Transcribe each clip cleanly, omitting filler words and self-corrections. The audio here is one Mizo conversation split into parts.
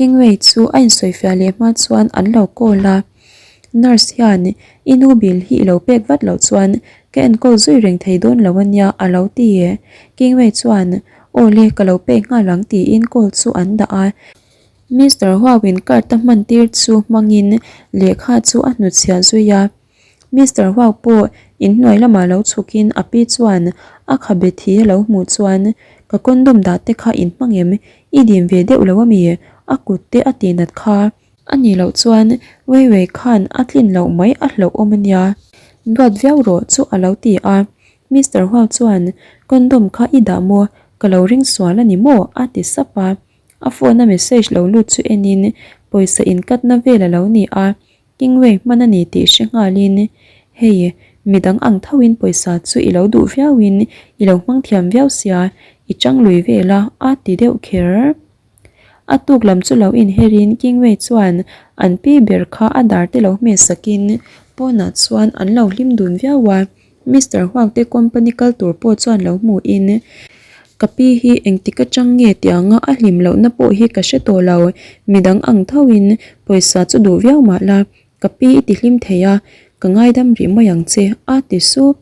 Kingway chu a insawifiah leh hma chuan an lo call a, Nurse hian i nu bill hi i lo pek vat loh chuan ka enkawl zui reng thei dawn lo ania a lo ti. Kingway chuan Aw le ka lo pek nghal ang tiin call chu an dah a. Mister Huawin card a hman tir chu hmangin lehkha chu a hnutchhiah zui a. Mister Huau pawh inhnuai lamah lo chhukin a pi chuan a khabe thi a lo hmuh chuan ka condom dah te kha in hmang em? I dim ve deuh lo ami? A kut te a tih nat kha. A nih loh chuan Wei Wei khan a tlin loh mai a hlauh awm ania. Duat viau rawh chu a lo ti a. Mister Huau chuan condom kha i dah maw? Ka lo ring sual a ni maw? A ti sap a. A phone a message lo lut chu enin pawisa inkatna vel a lo ni a. Kingway hman a ni tih hre nghalin, Hei, midang ang thoin pawisa chu i lo duh viauin i lo hmang thiam viau sia, i chang lui vel a, a ti deuh kher. A tuk lam chu lo inherin Kingway chuan an pi ber kha a dar te lo hmeh sakin pawnah chuan an lo hlim dun viau a. Mister Huang te company kal tur pawh chuan lo hmuhin, Ka pi hi engtik atang nge tianga a hlim lohna pawh hi ka hre tawh lo, midang ang thoin pawisa chu duh viau mah la, ka pi i ti hlim thei a, ka ngaidam rih mai ang che, a ti sup.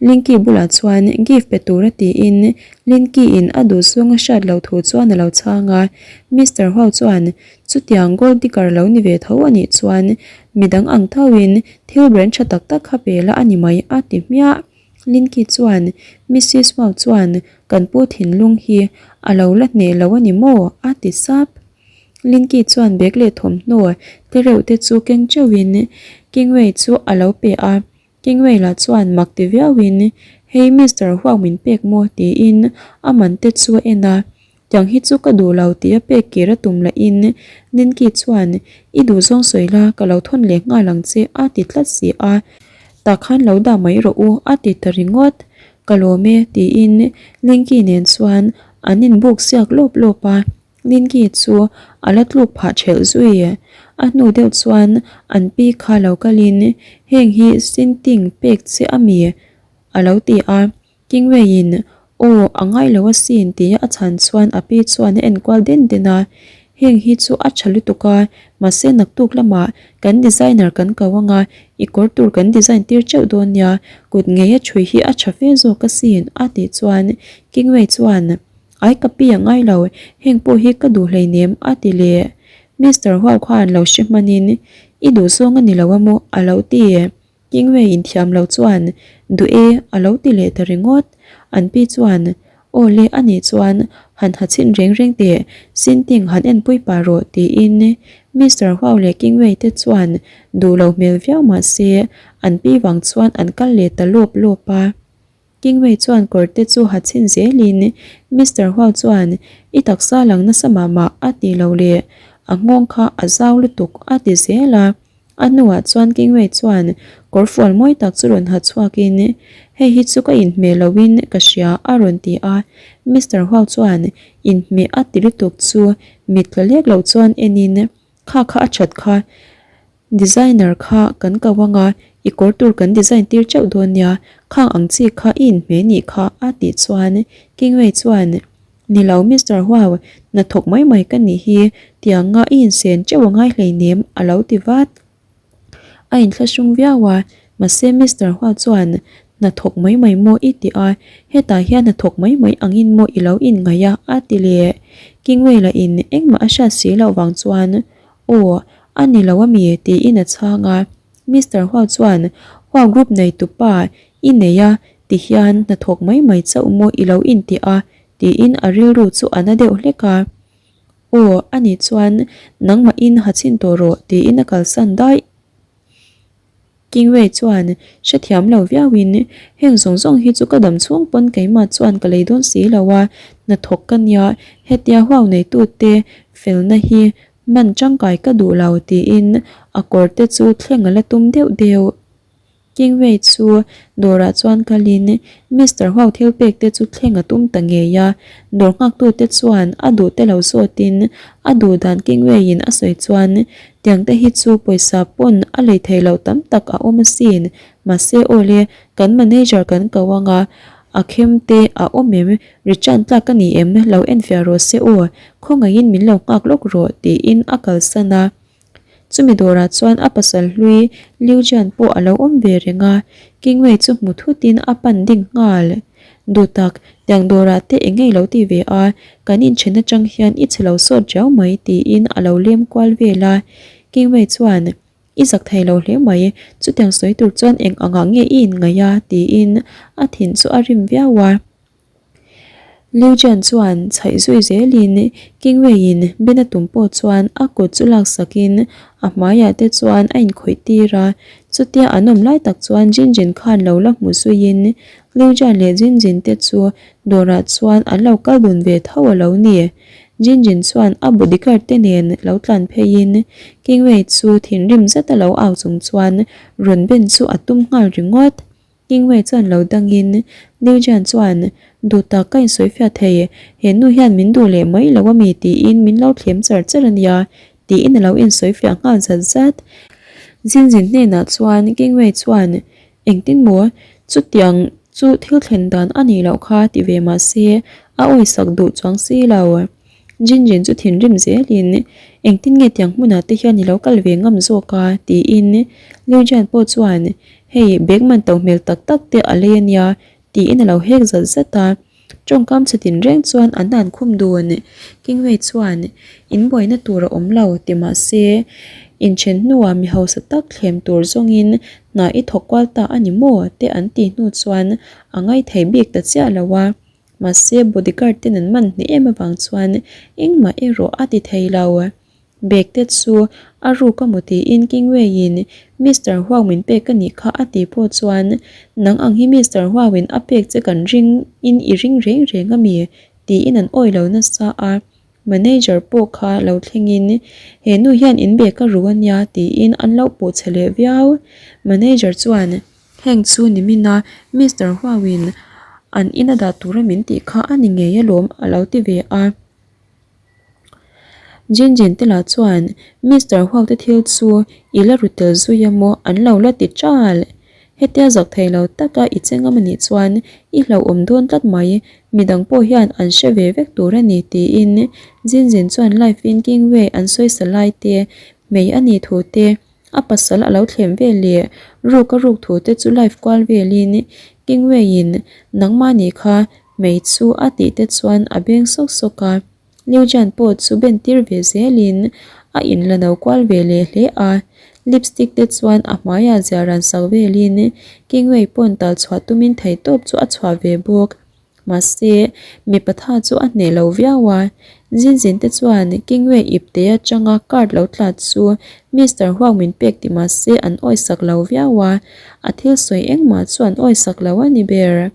Linky bulah chuan gift pe tura tiin Linky in a duh zung a hriat loh thu chuan a lo chhang a, Mister Huang chuan Chutiang gold digger lo ni ve tho a nih chuan midang ang thoin thil brand tha tak tak kha pe la a ni mai a ti hmiah. Linky chuan Missus Wow chuan kan pu thinlung hi a lo la hneh lo a ni maw? a ti sap. Linky chuan bag leh thawmhnaw te reuh te chu keng teuhin Kingway chu a lo pe a. Kingway lah chuan mak ti viauin Hei Mister Huang min pek maw? tiin a man te chu a en a. Tiang hi chu ka duh lo tih a pek kir a tum lahin Ninki chuan I duh zawng sawi la, ka lo thawn leh nghal ang che a ti tlat si a, tah khan lo dah mai rawh u a ti ta ringawt. Ka lawm e tiin Ninki nen chuan an inbuk siak lawp lawp a, Ninki chu a la tluk phah thelh zui. A hnu deuh chuan an pi kha lo kalin Heng hi Sinting pek che a mi? a lo ti a. Kingway-in, Aw, a ngai lo asin tia a chhan chuan a pi chuan a enkual den den a. Heng hi chu a tha lutuk a, mahse naktuk lamah kan designer kan ko anga i kawr tur kan design tir teuh dawn nia, kut ngei a thui hi a tha fe zawk asin a tih chuan Kingway chuan, Ai ka pi a ngai lo, heng pawh hi ka duh hleinem a ti leh. Mister Huau khan lo hre hmanin, I duh zawng a ni lo amaw a lo ti. Kingway inthiam lo chuan duh e a lo ti leh ta ringawt. An pi chuan, Aw le a nih chuan han ha chhin reng reng teh, Sinting han enpui pah rawh tiin Mister Huau leh Kingway te chuan duh lo hmel viau mah se an pi vang chuan an kal leh ta lawp lawp a. Kingway chuan kawr te chu ha chhin zelin Mister Huau chuan I taksa lang nasa mah mah a ti lo leh a nghawng kha a zau lutuk a ti zel a. A hnuah chuan Kingway chuan kawr fual mawi tak chu rawn ha chhuakin Hei hi chu ka inhmeh loin ka hria a rawn ti a. Mister Huau chuan inhmeh a ti lutuk chu mit tla lek lo chuan enin Kha kha a that kha Designer kha kan ko anga i kawr tur kan design tir teuh dawn nia, khang ang chi kha i inhmeh nih kha a tih chuan Kingway chuan Ni lo Mister Huau, hnathawk mai mai ka nih hi, tianga i insen teuh a ngai hleinem a lo ti vat. A inthlahrung viau a, mahse Mister Huau chuan Hnathawk mai mai maw i ti a, hetah hian hnathawk mai mai angin maw i lo inngaih a a ti leh. Kingway lah in engmah a hriat si loh vang chuan Aw, a ni lo ami? tiin a chhang a. Mister Huau chuan, Huau group nei tupa i nei a ti hian hnathawk mai mai chauh maw i lo inti a? tiin a rilru chu a na deuh hlek a. Aw, a nih chuan nangmahin ha chhin tawh rawh tiin a kalsan daih. Kingway chuan hrethiam lo viauin, Heng zawng zawng hi chu ka dam chhung pawn keimah chuan ka lei dawn si lo a, hnathawk ka nia, hetia huau neitute felna hi hman tangkai ka duh lo tiin a kawr te chu thleng a la tum deuh deuh. Kingway chu dawrah chuan kalin Mister Huau thil pek te chu thleng a tum ta ngei a, dawr nghaktute chuan a duh te lo zawtin a duh dan Kingway in a sawi chuan Tiang te hi chu pawisa pawn a lei thei lo tam tak a awm asin. Mahse aw le, kan manager kan ko ang a, A khem te a awm em? Return tlak ka ni em? Lo enfiah rawh se aw, khawngaihin min lo nghak lawk rawh tiin a kalsan a. Chumi dawrah chuan a pasal hlui Liu Jian pawh a lo awm ve reng a, Kingwei chu hmu thutin a pan ding nghal. Duhtak, tiang dawrah te eng ngei lo ti ve a, kan inchen atang hian i chhe lo sawt riau mai tiin a lo lem kual vel a. Kingwei chuan, I zak thei lo hle mai, chutiang sawi tur chuan eng angah nge i inngaih a? tiin a thin chu a rim viau a. Liu Jian chuan chhaih zui zelin Kingwei-in Ben a tum pawh chuan a kut chu laksakin a hmaiah te chuan a inkhawih tir a. Chutia an awm lai tak chuan Jin Jin khan lo la hmu zuiin Liu Jian leh Jin Jin te chu dawrah chuan an lo kal dun ve tho a lo ni. Jin Jin chuan a bodyguard te nen lo tlan pheiin Kingwei chu thinrim zeta lo au chung chuan rawn ben chu a tum nghal ringawt. Kingwei chuan lo dangin Liu Jian chuan, Duh tak ka insawi fiah thei, he nu hian min duh leh mai lo a mi tiin min lo thlem char char a nia, tiin a lo insawi fiah nghal zat zat. Zinzin hnenah chuan Kingwei chuan, Engtin maw? Chutiang chu thil thlen dan a nih loh kha ti ve mah se a awisak duh chuang si lo. Jinjin chu thinrim zelin, Engtin nge tiang hmunah te hian i lo kal ve ngam zawk a? tiin Liu Jian pawh chuan, Hei, bag man to hmel tak tak te a lei a nia, tiin a lo hek zat zat a. Tawngkam chhe tinreng chuan an han khum dun. Kingwei chuan, In buaina tur a awm lo, ti mah se, inthen hnuah mi hausa tak thlem tur zawngin hna i thawk kual ta a ni maw? te an tih hnu chuan a ngaithei bik ta chiah lo a. Mahse, bodyguard ten an man hneh em avang chuan engmah erawh a ti thei lo. Bag te chu a ruk a maw tiin Kingway-in Mister Huau min pek a nih kha a tih pawh chuan nang ang hi Mister Huau-in a pek che kan ring in i ring reng reng a mi? tiin an awi lo nasa a. Manager pawh kha lo thlengin he nu hian in bag a ru a nia tiin an lo puh che leh viau. Manager chuan. Heng chu nimina Mister Huau-in an ina dah tura min tih kha a ni ngei alawm a lo ti ve a. Jin Jin te lah chuan Mister Huau te thil chu i la ru tel zui a maw an lo la ti ṭal. Hetia zak thei lo taka i che ngam anih chuan i hlauhawm dawn tlat mai, midang pawh hian an hre ve vek tur a ni tiin Jin Jin chuan live in Kingway an sawisa lai te hmei a nih thu te A pasal a lo thlem vel leh ruk a ruk thu te chu live kual velin Kingway-in nangmah nih kha hmei chu a tih te chuan a beng sawk sawk a. Liu Jian pawh chu ben tir ve zelin a inla no kual ve leh hle a. Lipstick te chuan a hmaiah ziah ran sak velin Kingway pawn tal chhuah tumin theihtawp chu a chhuah ve bawk. Mahse, mipa tha chu a hneh lo viau a. Zinzin te chuan Kingway ipte atanga card lo tla chu Mister Huang min pek ti mahse an awisak lo viau a, a thil sawi engmah chu an awisak lo a ni ber.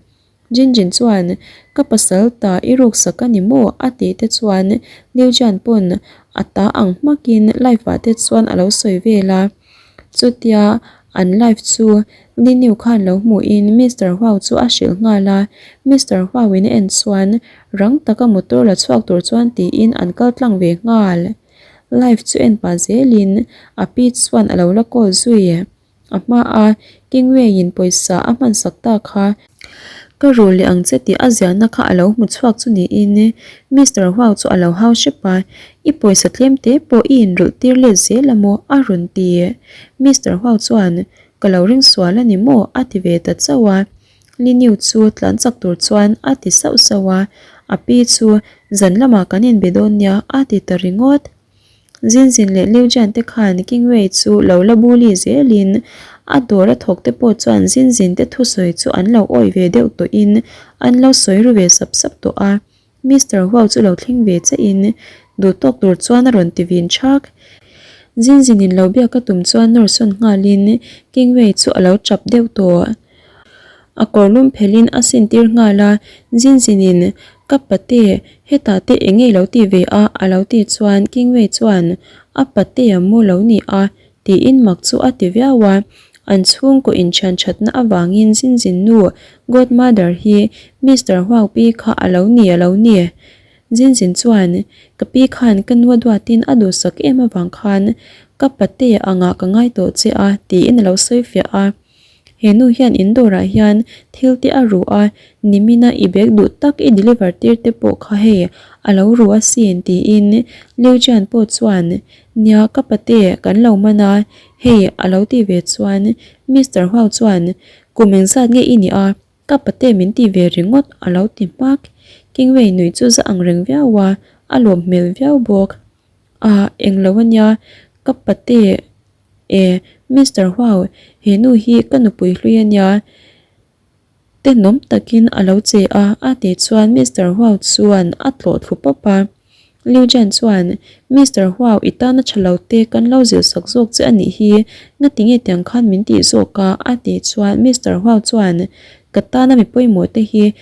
Jinjin chuan, Ka pasal ta i ruksak a ni maw? a tih te chuan Liu Jian pawn a ta ang hmakin live ah te chuan a lo sawi vel a. Chutia an live chu Li Niu khan lo hmuhin Mister Huau chu a hrilh nghal a, Mister Huau-in a en chuan rang taka motor la chhuak tur chuan tiin an kal tlang ve nghal. Live chu en pah zelin a pi chuan a lo la call zui. A hma a Kingway-in pawisa a hmansak ta kha. Ka ru leh ang che tih a ziahna kha a lo hmu chhuak chu niin Mister Huau chu a lo hau hrep a, I pawisa tlem te pawh i inrulh tir let zel a maw? a rawn ti. Mister Huau chuan, Ka lo ring sual a ni maw? a ti ve ta chauh a. Li Niu chu tlan chak tur chuan a ti sauh sauh a, a pi chu zan lamah kan inbe dawn nia a ti ta ringawt. Zinzin leh Liu Jian te khan Kingwei chu lo la bully zelin a dawr a thawk te pawh chuan Zinzin te thusawi chu an lo awih ve deuh tawhin an lo sawi ru ve sap sap tawh a. Mister Huau chu lo thleng ve chiahin duh tawk tur chuan a rawn ti vin thak. Zinzinin lo biak a tum chuan nawr sawn nghalin Kingwei chu a lo tap deuh tawh. A kawr lum phelhin a sin tir nghal a, Zinzinin, Ka pate, hetah te eng nge i lo ti ve a? a lo ti chuan Kingwei chuan, A pate a mu lo ni a, tiin mak chu a ti viau a. An chhungkaw inthian thatna avangin Zinzin nu, Godmother, hi Mister Huau pi kha a lo ni a lo ni. Zinzin chuan, Ka pi khan ka nu a duatin a duhsak em avang khan ka pate angah ka ngai tawh che a, tiin a lo sawi fiah a. He nu hian in dawrah hian thil te a ru a, nimina i bag duh tak i deliver tir te pawh kha hei a lo ru asin tiin Liu Jian pawh chuan Nia ka pate kan lo man a, hei a lo ti ve chuan Mister Huau chuan Kum engzat nge i nih a? Ka pate min ti ve ringawt a lo ti hmak. Kingwei nuih chu za ang reng viau a, a lawm hmel viau bawk. Ah, englo a nia, ka pate e, Mister Huau, he nu hi ka nupui hlui a nia, tenawm takin a lo che a a tih chuan Mister Huau chuan a tlawh thlu pawp a. Liu Jian chuan, Mister Huau, i tana tha lo te kan lo zilh sak zawk che a nih hi, ngati nge tiang khan min tih zawk a? a tih chuan Mister Huau chuan, Ka tana mi pawimawh te hi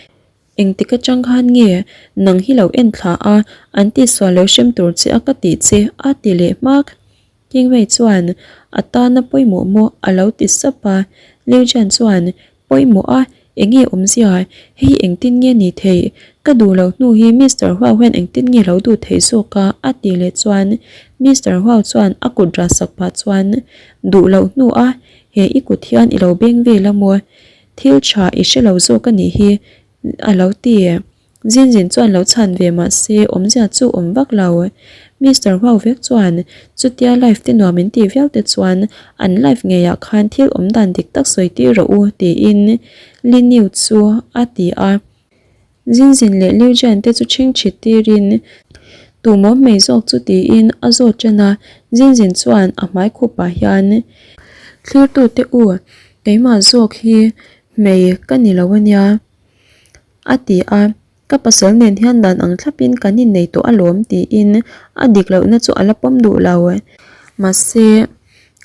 engtik atang khan nge nang hi lo en thla a, an tihsual lo hrem tur che a ka tih che, a ti leh hmak. Kingwei chuan a tana pawimawh maw a lo ti sap a, Liu Jian chuan, Pawimawh a, enge awmzia, hei engtin nge ni thei, ka duh loh hnu hi Mister Huau hian engtin nge lo duh thei zawk a? a tih leh chuan Mister Huau chuan a kut rah sak pah chuan, Duh loh hnu a, he i kut hian i lo beng vel a maw? Thil tha i hre lo zawk a nih hi a lo ti. Zin zin chuan lo chhan ve mah se awmzia chu awm vak lo. Mister Huau vek chuan chutia life te nuam in tih viau te chuan an life ngeiah khan thil awm dan dik tak sawi tir rawh u tiin Li Niu chu a ti a. Zin zin leh Liu Jian te chu chhingchhit tirin tumawm hmei zawk chu tiin a zawt ṭan a. Zin zin chuan a hmai khupah hian thlirtute u keimah zawk hi hmei ka ni lo a nia. A ti a, Ka pasal nen hian dan ang thlapin kan innei tawh alawm tiin a dik lohna chu a la pawm duh lo. Mahse,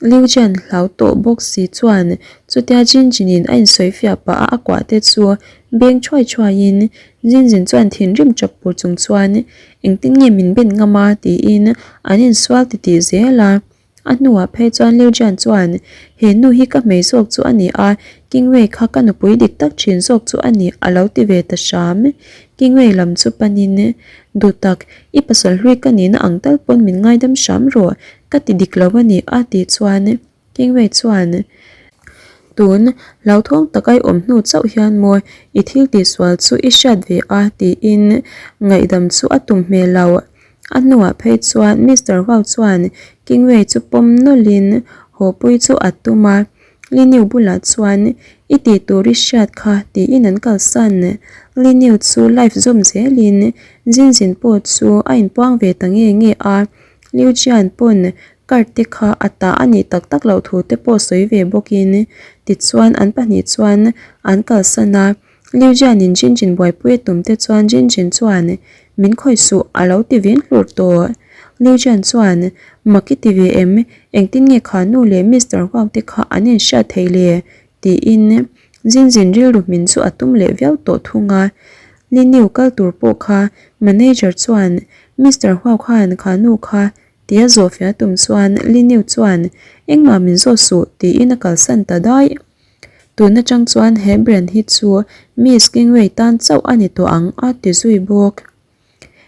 Liu Jian hlau tawh bawk si chuan chutia Jin Jinin a insawi fiah pah a a kuah te chu beng thuai thuaiin Jin Jin chuan thinrim chap pur chung chuan engtin nge min ben ngam a tiin an insual titih zel a. A hnuah phei chuan Liu Jian chuan, He nu hi ka hmei zawk chu a ni a, Kingwei kha ka nupui dik tak thin zawk chu a ni, a lo ti ve ta hram. Kingwei lam chu panin, Duhtak, i pasal hlui ka nihna ang tal pawn min ngaidam hram rawh, ka ti dik lo a ni, a tih chuan Kingwei chuan, Tun, hlauthawng taka i awm hnu chauh hian maw i thil tihsual chu i hriat ve a, tiin ngaihdam chu a tum hmel lo. A hnuah phei chuan Mister Huau chuan Kingwei chu pawm nawlhin hawpui chu a tum a, Liniu bulah chuan I tih tur i hriat kha tiin an kalsan. Liniu chu life zawm zelin Jinjin pawh chu a inpuang ve ta nge nge a, Liu Jian pawn card te kha a ta a nih tak tak loh thu te pawh sawi ve bawkin tichuan an pahnih chuan an kalsan a. Liu Jianin Jinjin buaipui a tum te chuan Jinjin chuan, Min khawih suh, a lo ti vin hlur tawh. Liu Jian chuan, Mak i ti ve em? Engtin nge kha nu leh Mister Huang te kha an inhriat theih le? tiin Jinjin rilru hmin chu a tum leh viau tawh thung a. Li Niu kal tur pawh kha manager chuan, Mister Huang khan kha nu kha tia zawhfiah a tum chuan Li Niu chuan, Engmah min zawt suh, tiin a kalsan ta daih. Tun atang chuan he brand hi chu Miss Kingway tan chauh a ni tawh ang a ti zui bawk.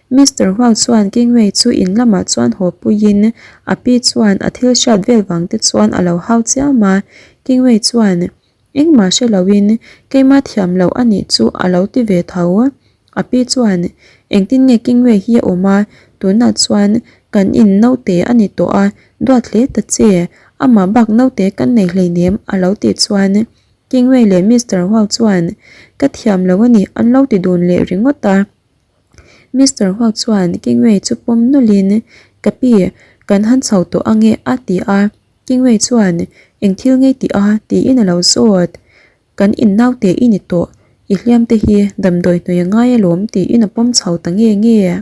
Mister Huang chuan Kingway chu in lamah chuan haw puiin a pi chuan a thil hriat vel vang te chuan a lo hau chiam a. Kingway chuan engmah hre loin keima thiam loh a nih chu a lo ti ve tho. A pi chuan, Engtin nge Kingway hi a awm a, tunah chuan kan in naute a ni tawh a, duat hle ta che, amah bak naute kan nei hleinem a lo tih chuan Kingway leh Mister Huau chuan, Ka thiam lo a ni an lo ti dun leh ringawt a. Mister Huau chuan Kingway chu pawm nawlhin, Ka pi, kan han chho tawh ange a ti a. Kingway chuan, Eng thil ngei tih a? tiin a lo zawt. Kan in naute i ni tawh, i hliam te hi damdawi hnawih a ngai alawm tiin a pawm chho ta nge nge.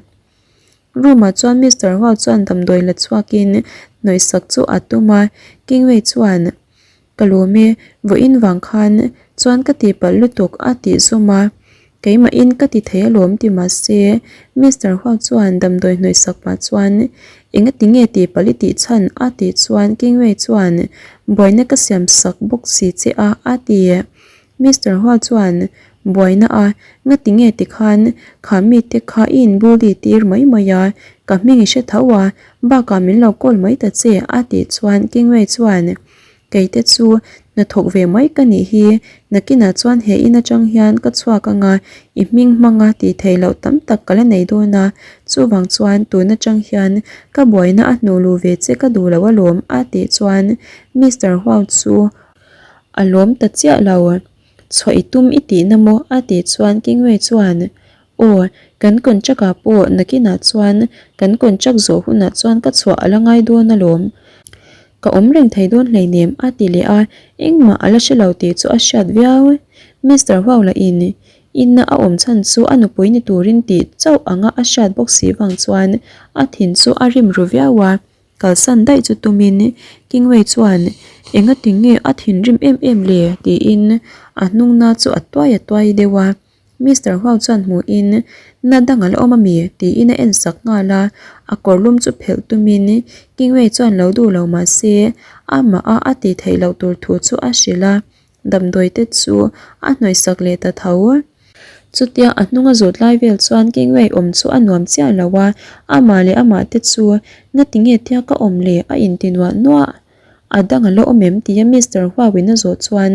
Room ah chuan Mister Hua chuan damdawi la chhuakin hnawih sak chu a tum a, Kingwei chuan Ka lawm e, vawiin vang khan chuan ka tihpalh lutuk a tih zawm a, Keimahin ka ti thei alawm ti mah se, Mister Huang chuan damdawi hnawih sak pah chuan engati nge tih palh i tih chhan a tih chuan Kingwei chuan buaina ka siam sak bawk si che a a ti. Mister Huang chuan buaina a ngati nge tikhan kha mite kha i inbully tir mai mai a, ka hming i hre tho a, bakah min lo call mai ta che a tih chuan Kingwei chuan Keite chu Hnathawk ve mai ka nih hi, nakinah chuan he in atang hian ka chhuak anga i hming hmanga tih theih loh tam tak ka la nei dawn a, chuvang chuan tun atang hian ka buaina a hnuh luh ve che ka duh lo alawm a tih chuan Mister Huau chu a lawm ta chiah lo. Chhuah i tum i tihna maw? a tih chuan Kingwei chuan Aw, kan contract ah pawh nakinah chuan kan contract zawh hunah chuan ka chhuah a la ngai dawn alawm. Ka awm reng thei dawn hleinem a ti leh a, engmah a la hre lo tih chu a hriat viau. Mister Huau lah in inna a awm chhan chu a nupui ni turin tih chauh anga a hriat bawk si vang chuan a thin chu a rim ru viau a. Kalsan daih chu tumin Kingwei chuan engati nge a thinrim em em le tiin a hnungna chu a tuai a tuai deuh a. Mister Huau chuan hmuhin na dang a la awm a mi? tiin a en sak nghal a, a kawr lum chu phelh tumin Kingwei chuan lo duh lo mah se amah a a tih theih loh tur thu chu a hrilh a, damdawi te chu a hnawih sak leh ta tho. Chutia a hnung a zawt lai vel chuan Kingwei awm chu a nuam chiah lo a, amah leh amah te chu ngati nge tia ka awm le a inti nuah nuah. A dang a la awm em? tia Mister Huau in a zawh chuan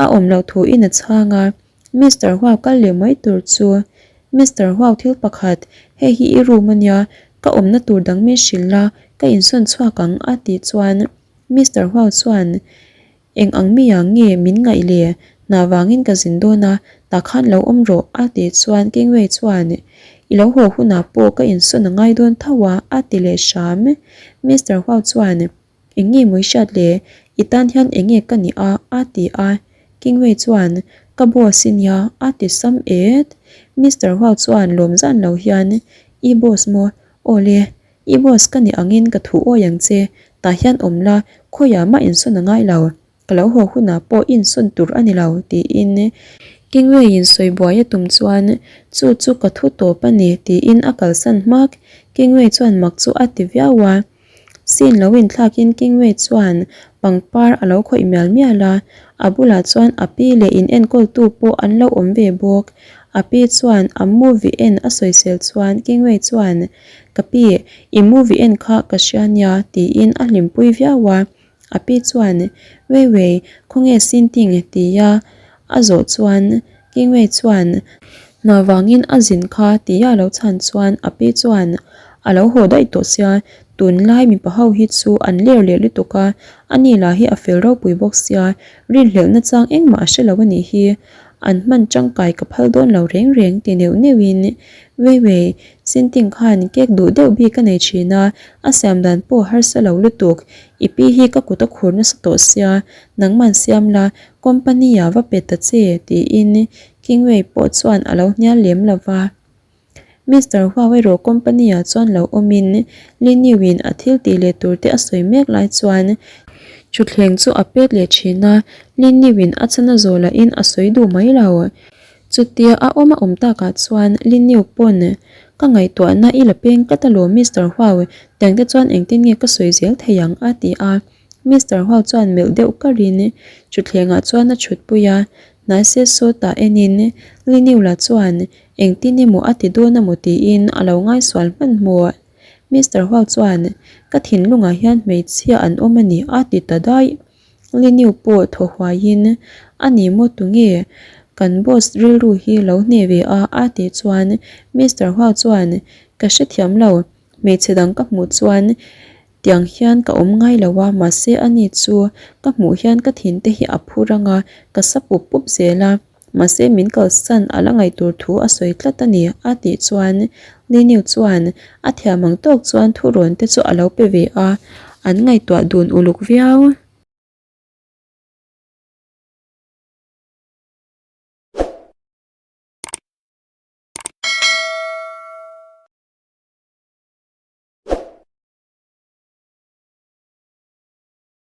a awm loh thu in a chhang a. Mister Huau kal leh mai tur chu Mister Huau thil pakhat, hei hi i room a nia, ka awmna tur dang min hrilh la, ka insawn chhuak ang a tih chuan Mister Huau chuan eng ang mi ah nge min ngaih le, hna vangin ka zin dawn a, tah khan lo awm rawh a tih chuan Kingwei chuan i lo haw hunah pawh ka insawn a ngai dawn tho a a ti leh hram. Mister Huau chuan Eng nge mawi hriat le? I tan hian eng nge ka nih a? a ti a. Kingwei chuan, Ka boss i nia, a ti sam et. Mister Huau chuan lawm zan lo hian, I boss maw? Aw le, i boss ka nih angin ka thu awi ang che. Tah hian awm la, khawiah mah insawn a ngai lo. Ka lo haw hunah pawh insawn tur a ni lo, tiin Kingwei-in sawi buai a tum chuan, Chu chu ka thu tawp a ni, tiin a kalsan hmak. Kingwei chuan mak chu a ti viau a. Scene lo inthlakin Kingwei chuan pangpar a lo khawih mial mial a, a bulah chuan a pi leh in enkawltu pawh an lo awm ve bawk. A pi chuan a movie en a sawisel chuan Kingwei chuan, Ka pi, i movie en kha ka hria nia, tiin a hlimpui viau a. A pi chuan, Wei wei, khawnge Sinting? tia a zawh chuan Kingwei chuan, Hna vangin a zin kha tia a lo chhan chuan a pi chuan, A lo haw daih tawh sia, tunlai mipa ho hi chu an ler leh lutuk a, ani lah hi a fel ropui bawk sia, rinhlelhna chang engmah a hre lo a nih hi, an hman tangkai ka phal dawn lo reng reng ti neuh neuhin Wei wei, Sinting khan cake duh deuh bik a nei thin a, a siam dan pawh harsa lo lutuk. I pi hi ka kut a khur nasa tawh sia, nangman siam la, company ah va pe ta che, tiin Kingwei pawh chuan a lo hnial lem lo va. Mister Huau erawh company ah chuan lo awmin Liniu in a thil tih leh tur te a sawi mek lai chuan thutthleng chu a pet leh thin a, Liniu in a chhan a zawh lahin a sawi duh mai lo. Chutia a awm a awm takah chuan Liniu pawn ka ngaihtuahna i la peng tlat alawm Mister Huau, tiang te chuan engtin nge ka sawi zel thei ang a ti a. Mister Huau chuan melh deuh karin thutthlengah chuan a thutpui a, hnai set sawtah enin Liniu lah chuan engtin emaw a ti dawn amaw tiin a lo ngaisual hmanhmawh. Mister Huau chuan ka thinlungah hian hmeichhia an awm a ni a ti ta daih. Liniu pawh thaw huaiin, A ni maw tunge? Kan boss rilru hi lo hne ve a a tih chuan Mister Huau chuan, Ka hrethiam lo, hmeichhe dang ka hmuh chuan tiang hian ka awm ngai lo a, mahse ani chu ka hmuh hian ka thin te hi a phur ang a, ka sa pup pup zel a. Mahse min kalsan a la ngaih tur thu a sawi tlat a ni a tih chuan Liniu chuan a thiam ang tawk chuan thurawn te chu a lo pe ve a, an ngaihtuah dun uluk viau.